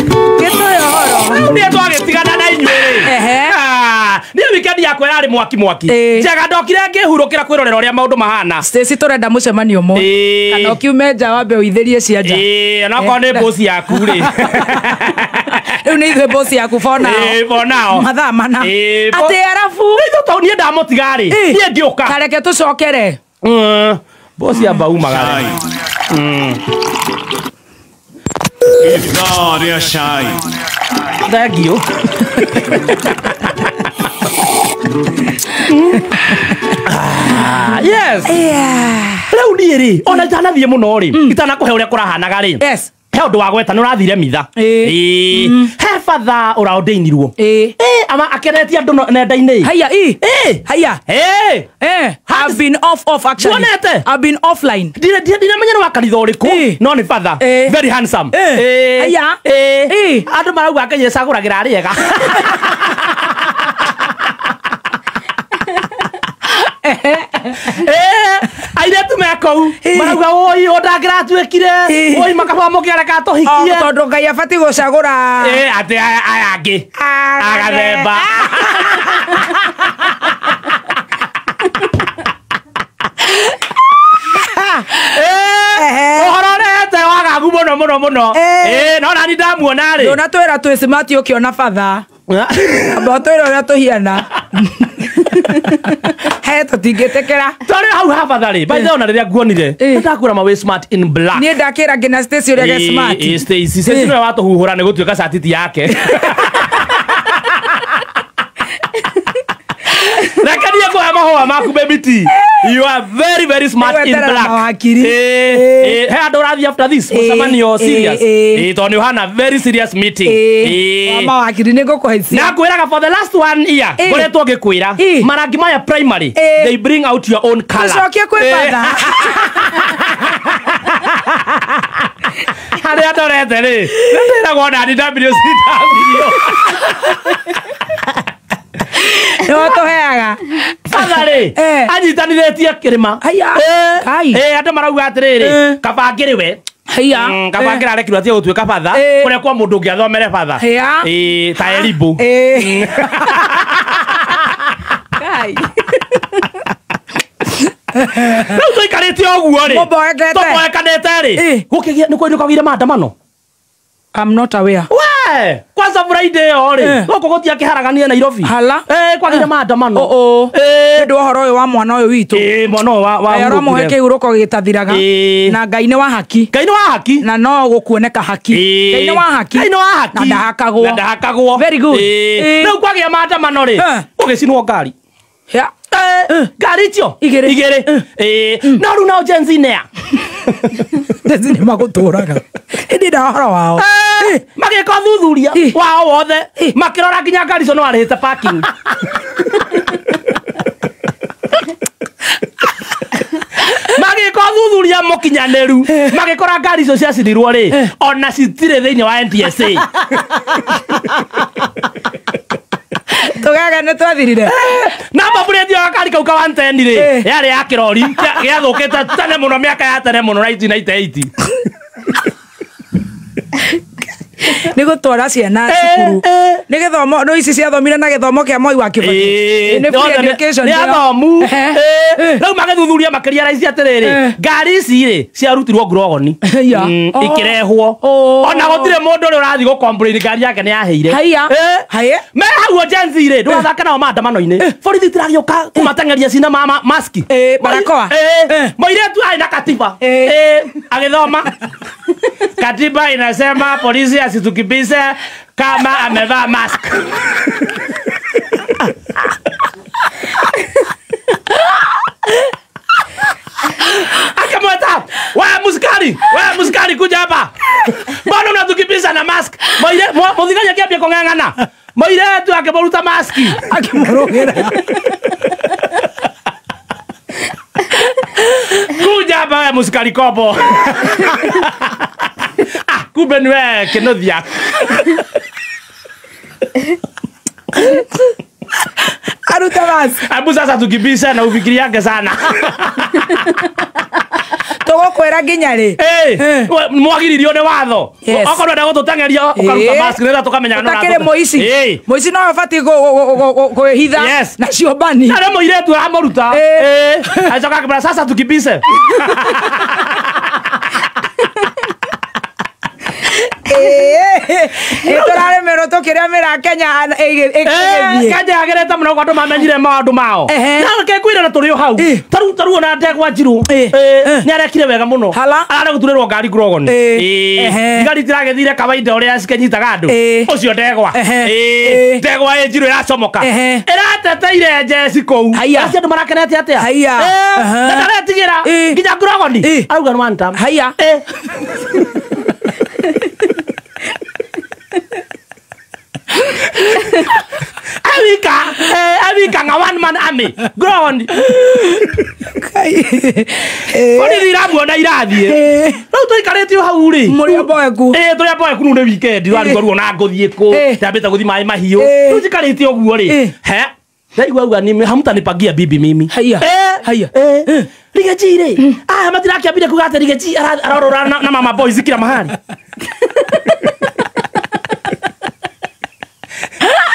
Gĩtũhe ũhoro. Rĩu niĩ twagĩtigana na inyuĩ rĩ. Ehe. Ah, niĩ weekend yakwa ĩrarĩ mwaki mwaki. Ĩĩ. Njega ndokire ngĩhurũkĩra kwĩrorera ũrĩa maũndũ mahana. Stacy tũrenda mũcemanio ũmwe. Ĩĩ. Kana ũkiume nja wambe ũithĩrie cia nja. Ĩĩ, onokorwo nĩ mboci yaku rĩ. Rĩu nĩ ithuĩ boss yaku for now. Ĩĩ, for now. Mathaa mana. Ĩĩ, Atĩ arabu. Rĩu tondũ niĩ ndamũtiga rĩ, Ĩĩ. niĩ ngĩũka. Kareke tũcokere. Bosi amba umagare. Ithaa rĩa cai. Thank you. Ah, yes. Rĩu niĩ rĩ, ona itanathiĩ mũno rĩ, itanakũhe ũrĩa kũrahanaga rĩ. Yes. He ũndũ wa gweta nĩ ũrathire mitha. Ĩĩ. Ĩĩ. He batha ũraũndĩinirwo. Ĩĩ. Ĩĩ, ama akenetie andũ nenda-inĩ. Haya ĩ. Ĩĩ. Haya. Ĩĩ. Eh, I've been off off actually. Nduonete? I've been offline. Ndiramenya nĩ wa kanitha ũrĩkũ Ĩĩ. no nĩ batha Ĩĩ. very handsome. Ĩĩ. Ĩĩ. Haya. Ĩĩ. Ĩĩ. Andũ marauga Ngai ecagũragĩra arĩa ega. Ĩĩ, airĩtu me kũu Ĩĩ. marauga oi ũ ndangĩratuĩkire Ĩĩ. oi makaba mũkĩareka Oh, tũhikie tondũ Ngai abatiĩ gũcagũra. Ĩĩ, atĩ aya aya angĩ agathemba. Ĩĩ, Ehe. ũhoro ũrehete wagagu mũno mũno mũno. Ĩĩ. Ĩĩ, no nani ndamuona rĩ. Ndũnatwĩra twĩ smart ũkĩona batha. Amba ũtwĩre ũrĩa tũhiana. He tũtingĩtĩkĩra. Twarĩ hau ha batha rĩ, by the way ona rĩrĩa nguonire, Ĩĩ. nĩndakwĩra ma wĩ smart in black. Niĩ ndakĩra nginya Stacy ũrĩa ge smart. Ĩĩ, Stacy, Stacy nĩwe watũhuhũra nĩ gũtuĩka catiti yake. Reke niĩ ngũhe mahũa maku baby T. You are very very smart in Nĩgweterera black. mawakiri. Ĩĩ, Ĩĩ. ĩĩ, he andũ ũrathiĩ after this Ĩĩ, mũcemanio ĩĩ, serious. ĩĩ. Ĩĩ, tondũ nĩ ũhana very serious meeting. Ĩĩ. Ĩĩ. Wa mawakiri nĩ ngũkũhaicia. Na ngwĩraga for the last one year Ĩĩ. ngoretwo ngĩkwĩra Ĩĩ. marangi maya primary Ĩĩ. they bring out your own color. Tũcokie kwĩ Ĩĩ. batha. Harĩa ndorete rĩ nĩndĩragwo nani WCW. Nĩwe ũtũheaga. Batha rĩ Eh. anyitanithĩtie kĩrĩma. Haya. Ĩĩ. Kai. Ĩĩ, andũ marauga atĩrĩrĩ Eh. kaba ngĩrĩ we. Haya. Kaba ngĩrarekirwo atige gũtuĩka batha Eh. kũrĩa kwa mũndũ ũngĩ athomere batha. Haya. Ĩĩ, ta Erimbo. Ĩĩ. Kai. Rĩu tũikarĩte ũguo rĩ Mũmboekete. tũmboekanĩte rĩ Ĩĩ. gũkĩgĩa nĩ kwagĩire maandamano. I'm not aware. We, kwanza Friday ĩyo rĩ Eh. gũkũ gũtiakĩharagania Nairobi. Hala. Eh, kwagĩire maandamano. Oo. Eh. Nĩ ũndũ wa ũhoro ũyũ wa mwana ũyũ witũ. Ĩĩ, mwana ũyũ wa Ngai aromuhe hurũkire. kĩhurũko gĩtathiraga. Ĩĩ. Na Ngai nĩ wa haki. Ngai nĩ wa haki. Na no gũkuoneka haki. Ĩĩ. Ngai nĩ wa haki. Ngai nĩ wa haki. Na ndahakagwo. Na ndahakagwo. Very good. Ĩĩ. Ĩĩ. Rĩu kwagĩa maandamano rĩ Eh. gũgĩcinwo ngari. Ya. Eh, ngari icio Igĩrĩ. igĩrĩ. Ĩĩ. No rĩu nao Gen Z nĩa? Gen Z nĩ magũtũraga. Ĩndĩ nda ũhoro wao. Eh, magĩka ũthuthuria Ĩĩ. wao wothe Ĩĩ. makĩrora nginya ngari icio no arĩhĩte parking. Magĩka ũthuthuria mũkinyanĩru magĩkora ngari icio ciacinirwo rĩ ona citirĩ thĩinĩ wa NTSA. Tũgege nĩ twathirire. Namba plate ya kari kau ka 110 rĩ Eh. yarĩ ya kĩrori gĩathũkĩte tene mũno mĩaka ya tene mũno 1998. Nĩ gũtwara ciana Eh, cukuru. eh. Nĩ gĩthomo no ici ciathomire na gĩthomo kĩa Moi wa Kibaki. Ĩĩ, Nĩ free othe education. nĩ athomu. Ehe. Ĩĩ, rĩu magĩthuthuria makĩria raici atĩrĩrĩ Eh. ngari ici rĩ ciarutirwo ngurogoni Haiya. Oh. ikĩrehwo Oh. ona gũtirĩ mũndũ ũrĩa ũrathiĩ gũ-complain ngari yake nĩ yahĩire. Haiya. Ĩĩ. Haiya. Me hau Gen Z rĩ ndũgathake nao maandamano-inĩ borithi itiragĩũka kũmateng'eria cina maski. Ĩĩ, barakoa. Ĩĩ. Eh. Mũirĩtu arĩ na katiba. Ĩĩ. Ĩĩ, agĩthoma katiba inasema polisi asitukimbize kama amevaa mask. Akamweta, we muskari kuja hapa. Mbona unatukimbiza na mask? Mũthigari akĩambia kũng'ang'ana. Mũirĩtu akĩmũruta maski. Akĩmũrũgĩra. Kuja hapa we muskari kobo. Ah, kumbe ni we Kĩnuthia. Aruta mask. Hebu sasa tukibisha na ufikiri yake sana. Tũgũkwĩra Tũkwĩra nginya rĩ? Mwagiririo nĩ watho. Yes. Okorwo ndenda gũtũteng'eria ũkaruta Ĩĩ. mask nĩgetha tũkamenya nĩ Ũtakĩrĩ ũratũte- mũici. Ĩĩ. Mũici no ũbatiĩ kwĩhitha Yes. na cio mbani. Na nĩ mũirĩtu aramũruta. Ĩĩ. Ĩĩ. Acoka akĩmwĩra sasa tukibise. Ĩĩ tũraremerwo tũkĩremera Kenya ĩgĩthiĩ. Kenya yagĩrĩte mũno ũguo andũ mamenyire maũndũ mao. Ehe. Na reke ngwĩre na tũrĩ o hau. Ĩĩ. Tarĩu tarĩu ona ndegwa njirũ. Ĩĩ. Ĩĩ, nĩ arekire wega mũno. Hala. Ararĩ gũturĩrwo ngari Grogon. Ĩĩ. Ĩĩ. Ehe. Thigari itiragĩthire kawaida ũrĩa cikĩnyitaga andũ. Ĩĩ. Ũcio ndegwa. Ehe. Ĩĩ. Ĩĩ. Ndegwa ĩ njirũ ĩracomoka. Ehe. Ĩrateteire njeci kũu. Haiya. Acio andũ marakenete atĩa? Haiya. Ĩĩ. Aha. Na ndaretigĩra. Ĩĩ. Nginya Grogon. Ĩĩ. Arauga nĩ one term. Haiya. Ĩĩ. Awika, awika nga one man army. Ground. Borithi iramuona irathiĩ. Rĩu tũikarĩte o hau rĩ. Mũrĩ mboeku. Ĩĩ tũrĩ mboeku rĩu nĩ weekend warigwo ruo na ngũthiĩ kũ. Ĩĩ. Ndambĩte gũthiĩ maĩ mahiũ. Ĩĩ. Rĩu njikarĩte ũguo rĩ. Ĩĩ. He. Ndaigua auga ni hamtanipangia bibi mimi. Haiya. Eh. Haiya. Eh. Rigaji rĩ. Aya matirakĩambire kuga atĩ Rigaji arorora na mama boys kila mahali.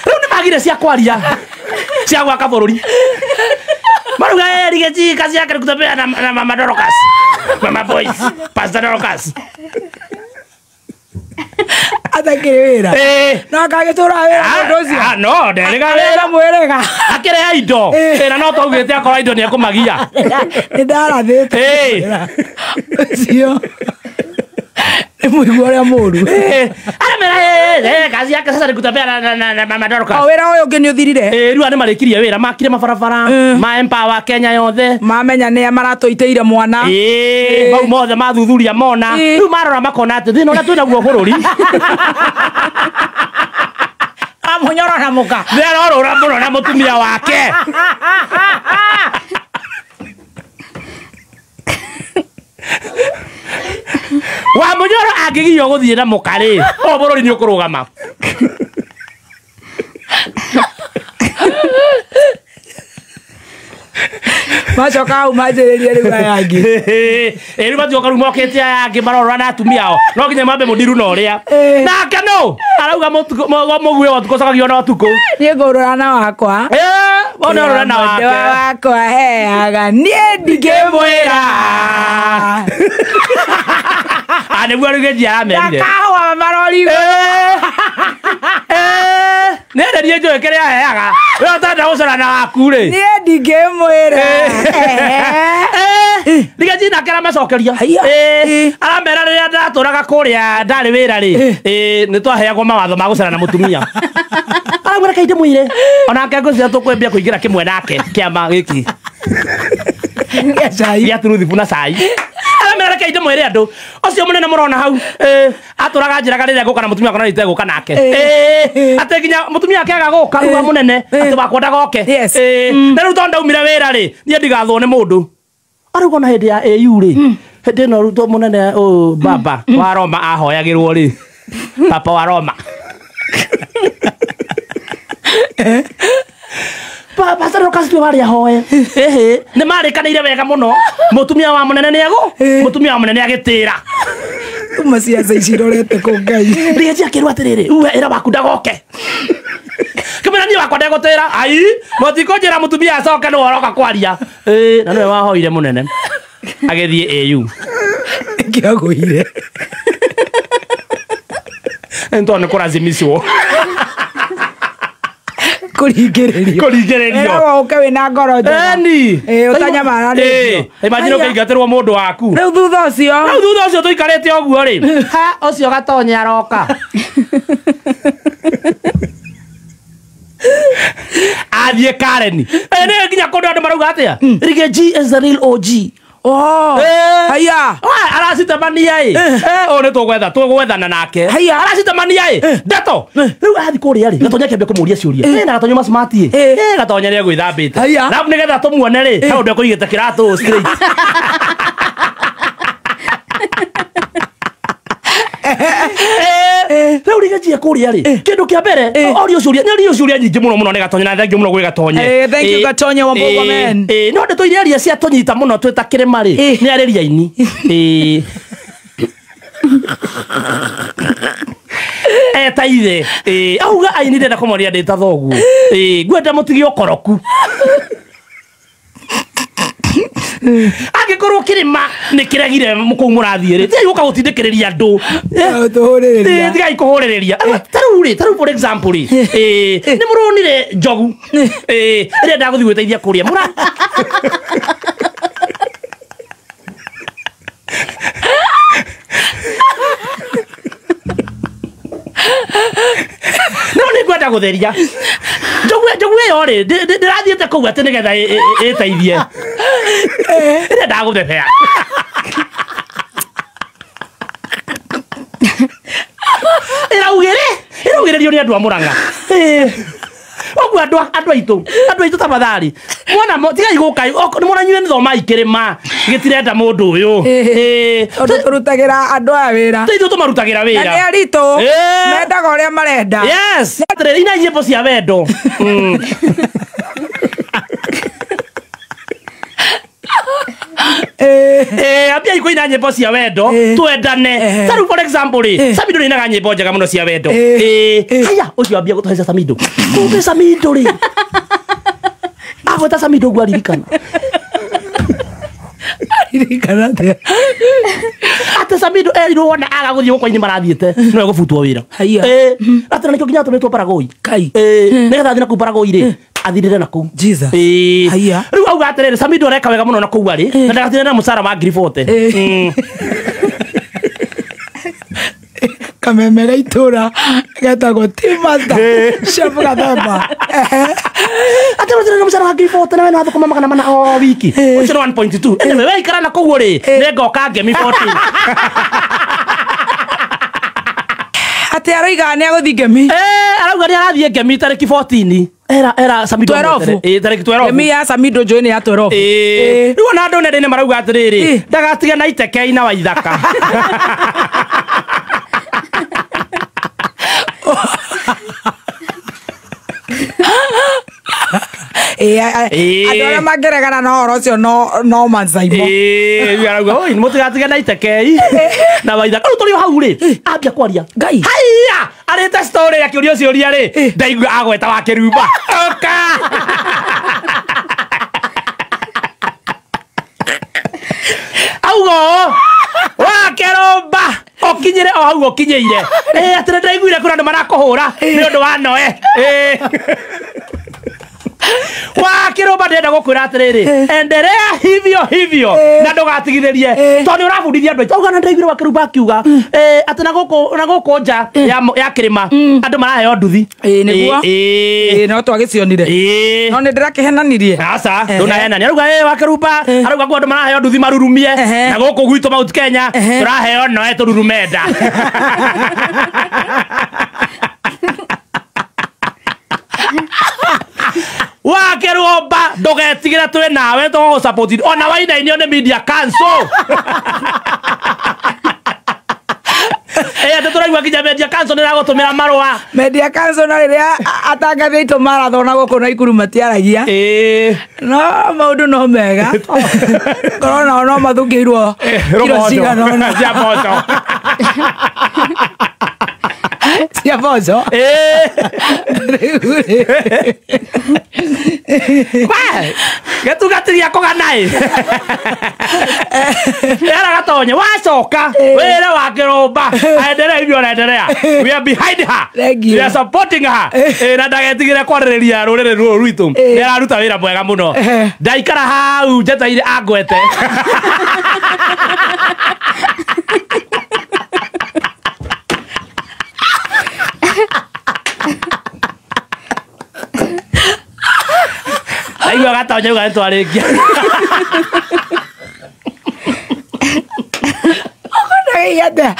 Rĩu nĩ magire cia kwaria cia gwaka bũrũri. Maruga Rigaji kazi yake ni kutembea na mama Dorcas. Mama boys, Pastor Dorcas. Atakĩrĩ wĩra. Eh. No akagĩtũra wĩra mũndũ ũcio. Ah, no, nderĩga wĩra. Mwĩrĩga. Akĩreha indo. Eh. Na no twaugĩte akorwo indo nĩekũmagia. Nĩ ndarathĩte. Ĩĩ. Ũcio. Nĩ mũigua ũrĩa mũru. Aramera kazi yake sasa ni kutembea na mama Dorcas. O wĩra ũyũ ũngĩ nĩ ũthirire. Rĩu nĩ marĩkirie wĩra makire mabarabara ma empower Kenya yothe. Mamenya nĩa maratũitĩire mwana. Ĩĩ, mau mothe mathuthuria mona. Ĩĩ. Rĩu marora makona atĩ thĩna ũrĩa twĩnaguo bũrũri. Amũnyoro na mũka. Nĩ arorũra mũno na mũtumia wake. Wa mũnyoro angĩgirio gũthiĩ na mũka rĩ, o bũrũri nĩ ũkũrũgama. Macoka hau manjĩrĩrie rĩu aya angĩ. Ĩ rĩu matioka rĩu mokĩte aya angĩ marorora na atumia ao. No nginya mambe mũndiru na ũrĩa. Ĩĩ. Nake nũ? Arauga mũguĩ wa ũtukũ ũcokagio na ũtukũ. Niĩ ngũrũra na wakwa. Ĩĩ, wone ũrora na Mwendwa wake. wakwa heaga niĩ ndingĩmwĩra. Ah, nĩguo Rigaji aramerire. Ndakahũa marori. Nĩ enderie njũĩ kĩrĩa aheaga. We ũtenda gũcora na waku rĩ. Niĩ ndingĩmwĩra. Rigaji nake aramacokeria. Haiya. Aramera rĩrĩa ndatũraga kũrĩa ndarĩ wĩra rĩ, nĩ twaheagwo mawatho ma gũcera na mũtumia. Arauga reke ndĩmwĩre. Onake ngwĩciria tũkwambia kũingĩra kĩmwe nake kĩama gĩkĩ. Gĩa cai. Gĩa turuthibu na cai. Aramera reke ndĩmwĩre andũ. Ũcio mũnene mũrona hau, atũraga njĩraga rĩrĩa ngũka na mũtumia wakwa na itegũka nake. Atĩ nginya mũtumia akĩaga gũka rĩu wa mũnene, atĩ wakwa ndagoke. Yes. Na rĩu tondũ ndaumire wĩra rĩ, niĩ ndigathwo nĩ mũndũ. Arauga ona hĩndĩ ya AU rĩ, hĩndĩ ĩno rĩu mũnene ũyũ baba wa Roma ahoyagĩrwo rĩ, papa wa Roma. Pastor Dorcas nĩwe warĩ ahoe. Ĩhĩ, nĩ marĩkanĩire wega mũno. Mũtumia wa mũnene nĩ agũ, mũtumia wa mũnene agĩtĩra. Kuma ciaca ici irorete kũ Ngai. Rigaji akĩrwo atĩrĩrĩ, uwe ĩra waku ndagoke. Kĩmwĩra niĩ wakwa ndegũtĩra. Ai, mũtikũnjĩra mũtumia acoke nĩwe ũroka kwaria. Ĩĩ, na nĩwe wahoire mũnene. Agĩthiĩ AU. Nĩkĩo agũire. Nĩ tondũ nĩ kũracimicwo. Kũringĩrĩrio. Kũringĩrĩrio. Ĩragwo ũke wĩna ngoro njega. Eni. Ĩĩ, ũtanyamaranĩtio. Imagine Haiya. ũkĩingatĩrwo mũndũ waku. Rĩu thutha ũcio. Rĩu thutha ũcio tũikarĩte ũguo rĩ, ha ũcio Gatonye aroka. Athiĩ Karen. Nĩ nginya kũndũ andũ marauga atĩa? Rigaji is the real OG. Oh. Haiya. Aracitemania ĩ. Ũyũ nĩ tũgwethana nake. Haiya. Aracitemania ĩ. Ndeto. Rĩu athiĩ kũrĩa rĩ, Gatonye akĩambia kũmũria ciũria. Na Gatonye ma smart ĩ. Gatonye nĩ egwĩthambĩte. Haiya. Na nĩgetha tũmuone rĩ, he ũndũ ekũigĩte kĩratũ straight. Rĩu rĩgĩnjie kũrĩa rĩ kĩndũ kĩa mbere orio ciũria nĩ orio ciũria nyingĩ mũno mũno nĩ Gatonye na thank you mũno gwĩ Gatonye. Thank you Gatonye wa Mbogo man. No ndeto iria aria cia tũnyita mũno twĩ ta kĩrĩma rĩ nĩ arĩria aini. Eta ithe auga aini ndenda kũmoria ndĩ ta thoguo. Ngwenda mũtige ũkoroku. Angĩkorwo kĩrĩma nĩ kĩregire kũu mũrathiĩ rĩ tigai gũka gũtindĩkĩrĩria andũ. Tigai kũhũrĩrĩria. Ta rĩu for example rĩ nĩ mũronire njogu ĩrĩa ndagũthiĩ gwĩteithia kũrĩa mũra no nĩ ngwenda gũtheria njogu ĩyo rĩ ndĩrathiĩte kũu atĩ nĩgetha ĩteithie ĩrĩa ndagũthebea. Ĩraugĩrĩrio nĩ andũ a Mũrang'a. Ũguo andũ aitũ tafadhali mwana tigai gũka nĩ mwana inyuĩ nĩ thomai kĩrĩma gĩtirenda mũndũ ũyũ. Tondũ tũrutagĩra andũ aya wĩra. Ithuĩ tũmarutagĩra wĩra. Na nĩ aritũ mendaga ũrĩa marenda. Yes. Atĩrĩrĩ ina nyĩmbo cia wendo. Ambia ikuina nyĩmbo cia wendo twendane. Ta rĩu for example rĩ Samido nĩ inaga nyĩmbo njega mũno cia wendo. Haya ũcio ambia gũtũheca Samido. Kumbe Samido rĩ agweta Samido ũguo aririkana. Aririkana atĩa? Atĩ Samido erirwo wona aga gũthiĩ gũkwa-inĩ marathiĩte no egũbutwo wĩra. Atĩ na nĩkĩo nginya atũmĩtwo Baragoi. Nĩgetha athiĩ na kũu Baragoi rĩ athirire na kũu. Rĩu auga atĩrĩrĩ Samido areka wega mũno na kũu arĩ na ndagathire na mũcara wa 40,000. Kameme ga itũra getagwo T-Master Chef Gathemba. Atĩ ũthire na mũcara wa 40,000 na we no athũkũma 400 o wiki. Ũcio nĩ 1.2. Anyway we ikara na kũu rĩ nĩ ngoka ngemi 14. Atĩ aroiga nĩ agũthiĩ ngemi. Arauga nĩ arathiĩ ngemi tarĩki 14. Era Samido 12. Tarĩki 12. Ngemi ya Samido njũĩ nĩ ya 12. Rĩu ona andũ nenda-inĩ marauga atĩrĩrĩ ndagatige na itekei na Waithaka. Andũ arĩa mangĩregana na ũhoro ũcio no manzaimo. Arauga oi mũtigatige na itekei na Waithaka. Rĩu tũrĩ o hau rĩ ambia kwaria. Ngai. Haiya arĩte story akĩũrio ciũria rĩ ndaigua agweta wa Kĩrumba. Ũka. Auga wa Kĩrumba ũkinyĩre o hau ũkinyĩire. Atĩ ndaiguire kũrĩ andũ marakũhũra nĩ ũndũ wa Noe. Wa Kĩrumba ndĩrenda gũkwĩra atĩrĩrĩ endelea hivyo hivyo na ndũgatigithĩrie tondũ nĩ ũrabundithia andũ aitũ. Auga na ndaiguire wa Kĩrumba akiuga atĩ na gũkũ nja ya kĩrĩma andũ maraheo nduthi. Nĩguo. No twagĩcionire. No nĩ ndĩrakĩhenanirie. Aca ndũnahenania. Arauga wa Kĩrumba arauga kũu andũ maraheo nduthi marurumie na gũkũ gwitũ Mount Kenya tũraheo Noe tũrurume nda. Wa Kĩrumba ndũgetigĩre twĩ nawe tũgũgũ ona wainainio nĩ media council. Atĩ tũraigua nginya media council nĩ ĩragũtũmĩra marũa. Media council na rĩrĩa atangathi aitũ marathon na gũkũ Naikuru matiaragia. No maũndũ no mega. Korwo nao no mathũkĩirwo kiro cigana ũna cia mboco. Cia mboco. Gĩtugatiria kũgana ĩ. Era Gatonye wacoka wĩre wa Kĩrumba aendelee hivyo anaendelea. We are behind her. We are supporting her. Na ndagetigĩre kwarĩrĩria rũrĩrĩ rũrũ rwitũ. Nĩ araruta wĩra mwega mũno. Ndaikara hau njetereire angwete. Aigua Gatonye uga nĩtwarĩkia. Ũkũndagia atĩa?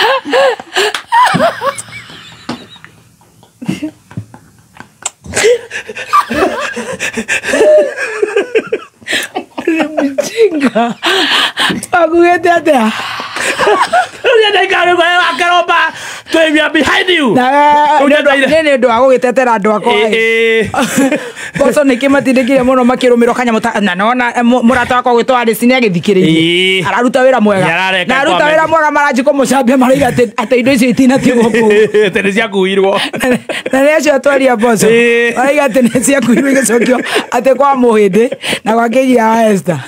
Nĩ mũjinga. Akugĩte atĩa? Rĩu ndaikara rĩu wa Kĩrumba twĩ We are behind you. Na Rĩu nyendeire. nĩ ũndũ wa gũgĩtetera andũ akwa. Ĩ, ĩ. Mboco nĩ kĩmatindĩkire mũno makĩrũmĩrwo kanyamũ ta na nona mũrata wakwa gwĩtwo Alice nĩ agĩthikĩrĩirie. Ĩ. Araruta wĩra mwega. Nĩarareka Na aruta comment. wĩra mwega maranji kũmũcambia marauga atĩ indo icio itinatigwo kũu. Atĩ nĩ ciakuirwo. Na nĩ acio atwaria mboco Ĩ. marauga atĩ nĩ ciakuirwo igĩcokio atĩ kwa mũhĩndĩ na kwa kĩgia wa Esther.